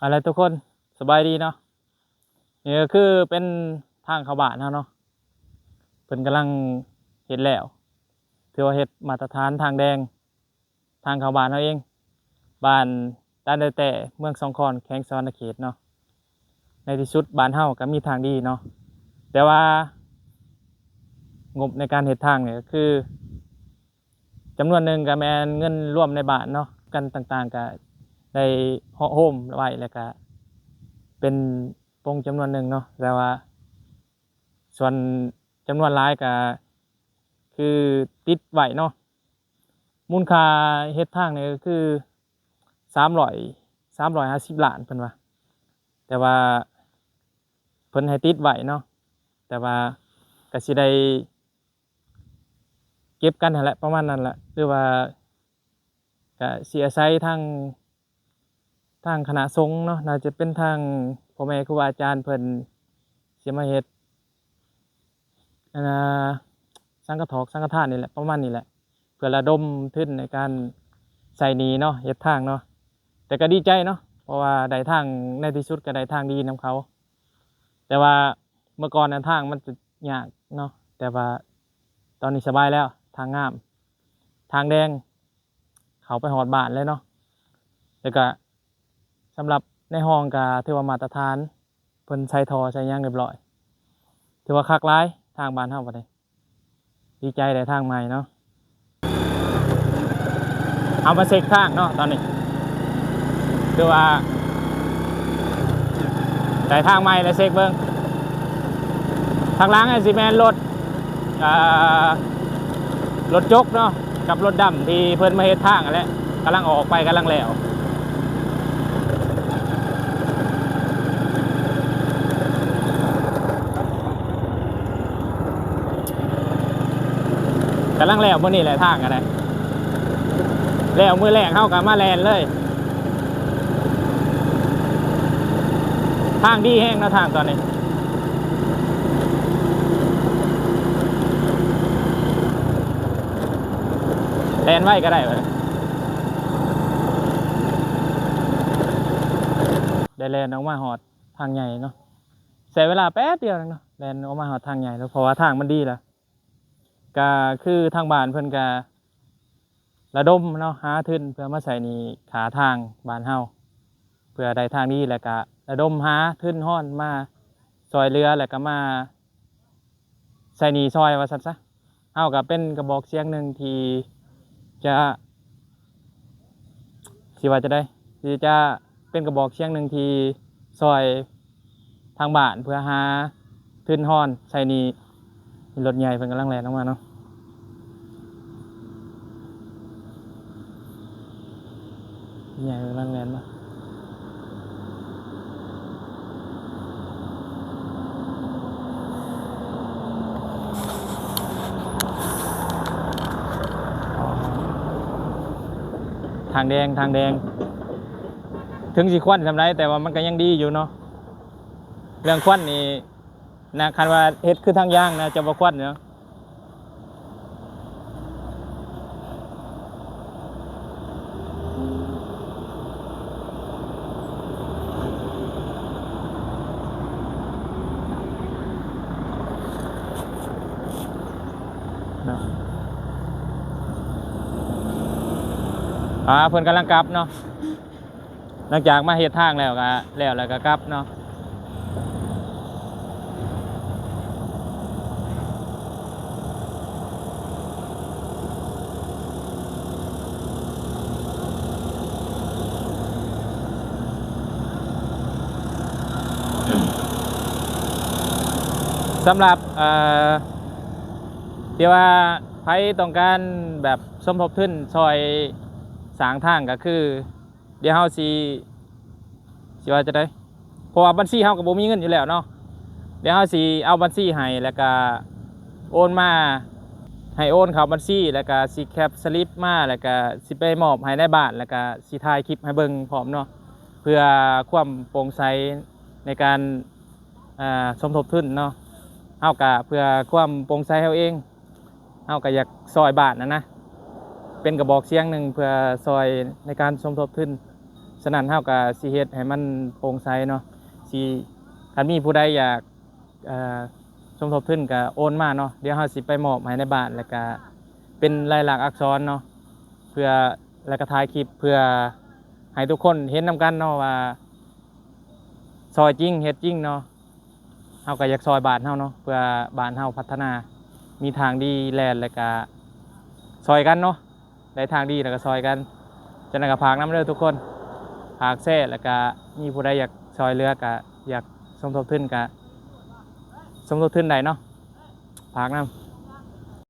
ເອົາລະທຸກຄົນ ສະບາຍດີເນາະ. ນີ້ກໍຄືເປັນທາງເຂົ້າບ້ານເຮົາເນາະ ເພິ່ນກຳລັງເຮັດແລ້ວ ຖືວ່າເຮັດມາດຕະຖານທາງແດງ ທາງເຂົ້າບ້ານເຮົາເອງ ບ້ານຕານແຕ່ ເມືອງສອງຄອນ ແຂວງສະຫວັນນະເຂດເນາະ. ໃນທີ່ສຸດບ້ານເຮົາກໍມີທາງດີເນາະ ແຕ່ວ່າງົບໃນການເຮັດທາງນີ້ກໍຄື ຈຳນວນໜຶ່ງກໍແມ່ນເງິນລວມໃນບ້ານເນາະ ກັນຕ່າງໆ ກໍໄດ້ເຫາະໂຮມໄວ້ ແລ້ວກໍເປັນປົງຈຳນວນໜຶ່ງເນາະ ແຕ່ວ່າສ່ວນຈຳນວນຫຼາຍກໍຄືຕິດໄວ້ເນາະ. ມູນຄ່າເຮັດທາງນີ້ກໍຄືສາມຮ້ອຍ ສາມຮ້ອຍຫ້າສິບລ້ານເພິ່ນວ່າ ແຕ່ວ່າເພິ່ນໃຫ້ຕິດໄວ້ເນາະ ແຕ່ວ່າກໍຊິໄດ້ ເກັບກັນຫັ້ນແຫຼະ ປະມານນັ້ນແຫຼະ ຫຼືວ່າກະຊິອາໄສທາງ ທາງຄະນະສົງເນາະ ໜ້າຈະເປັນທາງພໍ່ແມ່ຄູບາອາຈານເພິ່ນຊິມາເຮັດ ອັນນ່າ ສັງກະຖອກສັງກະທານນີ້ແຫຼະ ປະມານນີ້ແຫຼະ ເພື່ອລະດົມທຶນໃນການໃຊ້ໜີ້ເນາະ ເຮັດທາງເນາະ. ແຕ່ກໍດີໃຈເນາະ ເພາະວ່າໄດ້ທາງ ໃນທີ່ສຸດກໍໄດ້ທາງດີນຳເຂົາ. ແຕ່ວ່າເມື່ອກ່ອນນັ້ນທາງມັນຈະຍາກເນາະ ແຕ່ວ່າຕອນນີ້ສະບາຍແລ້ວ ທາງງາມ ທາງແດງ ເຂົ້າໄປຮອດບ້ານເລີຍເນາະ. ແລ້ວກະສຳລັບໃນຫ້ອງກະຖືວ່າມາດຕະຖານ ເພິ່ນໃສ່ທໍ່ໃສ່ຫຍັງຮຽບຮ້ອຍ ຖືວ່າຄັກຫຼາຍທາງບ້ານເຮົາບັດນີ້. ດີໃຈໄດ້ທາງໃໝ່ເນາະ ເອົາມາເຊັກທາງເນາະ ຕອນນີ້ຄືວ່າໄດ້ທາງໃໝ່ແລ້ວ ເຊັກເບິ່ງ. ທາງຫຼັງອາດຊິແມ່ນລົດ ເອີ ລົດຈົກເນາະ ກັບລົດດຳທີ່ເພິ່ນມາເຮັດທາງຫັ້ນແຫຼະ ກຳລັງອອກໄປ ກຳລັງແລ້ວ. ກຳລັງແລ້ວມື້ນີ້ແຫຼະ ທາງກໍໄດ້ແລ້ວ ມື້ແລກເຮົາກໍມາແລ່ນເລີຍ. ທາງດີແຮງເນາະ ທາງຕອນນີ້ ແລ່ນໄວກໍໄດ້ເວີ້ຍ. ໄດ້ແລ່ນອອກມາຮອດທາງໃຫຍ່ເນາະ ໃຊ້ເວລາແປັບດຽວໜຶ່ງເນາະ ແລ່ນອອກມາຮອດທາງໃຫຍ່ແລ້ວ ເພາະວ່າທາງມັນດີແລ້ວ. ກະຄືທາງບ້ານເພິ່ນກະລະດົມເນາະ ຫາທຶນເພື່ອມາໃຊ້ໜີ້ຄ່າທາງບ້ານເຮົາ ເພື່ອໄດ້ທາງດີ ແລ້ວກະລະດົມຫາທຶນຮອນມາຊ່ອຍເຫຼືອ ແລ້ວກະມາໃຊ້ໜີ້ຊ່ອຍວ່າຊັ້ນຊະ. ເຮົາກະເປັນກະບອກສຽງໜຶ່ງທີ່ຈະ ຊິວ່າຈັ່ງໃດ ທີ່ຈະເປັນກະບອກສຽງໜຶ່ງທີ່ຊ່ອຍທາງບ້ານເພື່ອຫາທຶນຮອນໃຊ້ໜີ້. ມີລົດໃຫຍ່ເພິ່ນກຳລັງແລ່ນອອກມາເນາະ ໃຫຍ່ກຳລັງແລ່ນມາ. ທາງແດງ ທາງແດງ ເຖິງຊິຄວັນສ່ຳໃດ ແຕ່ວ່າມັນກໍຍັງດີຢູ່ເນາະ. ເລື່ອງຄວັນນີ້ນະ ຄັນວ່າເຮັດຄືທາງຢາງນະ ຈະບໍ່ຄວັນເນາະ. ເນາະ ອ່າ ເພິ່ນກຳລັງກັບເນາະ. ຫຼັງຈາກມາເຮັດທາງແລ້ວກະ ແລ້ວ ແລ້ວກະກັບເນາະ. ສຳລັບ ເອີ ທີ່ວ່າໃຜຕ້ອງການແບບສົມທົບທຶນຊ່ອຍສ້າງທາງ ກະຄື ດຽວເຮົາຊິ ຊິວ່າຈັ່ງໃດ ເພາະວ່າບັນຊີເຮົາກໍບໍ່ມີເງິນຢູ່ແລ້ວເນາະ. ດຽວເຮົາຊິເອົາບັນຊີໃຫ້ ແລ້ວກະໂອນມາ ໃຫ້ໂອນເຂົ້າບັນຊີ ແລ້ວກະຊິແຄັບສະລິບມາ ແລ້ວກະຊິໄປມອບໃຫ້ນາຍບ້ານ ແລ້ວກະຊິຖ່າຍຄລິບໃຫ້ເບິ່ງພ້ອມເນາະ ເພື່ອຄວາມໂປ່ງໃສໃນການ ອ່າ ສົມທົບທຶນເນາະ. ເຮົາກະເພື່ອຄວາມໂປ່ງໃສເຮົາເອງ ເຮົາກໍຢາກຊ່ອຍບ້ານຫັ້ນນະ ເປັນກະບອກສຽງໜຶ່ງເພື່ອຊ່ອຍໃນການສົມທົບທຶນ ສະນັ້ນເຮົາກໍຊິເຮັດໃຫ້ມັນໂປ່ງໃສເນາະ ຊິ ຄັນມີຜູ້ໃດຢາກ ເອີ ສົມທົບທຶນກໍໂອນມາເນາະ ດຽວເຮົາຊິໄປມອບໃຫ້ໃນບ້ານ ແລ້ວກໍເປັນລາຍລັກອັກສອນເນາະ ເພື່ອ ແລ້ວກໍຖ່າຍຄລິບເພື່ອໃຫ້ທຸກຄົນເຫັນນຳກັນເນາະວ່າ ຊ່ອຍຈິງເຮັດຈິງເນາະ. ເຮົາກໍຢາກຊ່ອຍບ້ານເຮົາເນາະ ເພື່ອບ້ານເຮົາພັດທະນາ ມີທາງດີແລ່ນ ແລ້ວກະຊ່ອຍກັນເນາະ ໄດ້ທາງດີແລ້ວກະຊ່ອຍກັນ. ຈັ່ງໃດກໍຝາກນຳເດີທຸກຄົນ ຝາກແຊ ແລ້ວກະມີຜູ້ໃດຢາກຊ່ອຍເຫຼືອ ກະຢາກສົມທົບທຶນ ກະສົມທົບທຶນໄດ້ເນາະ ຝາກນຳ.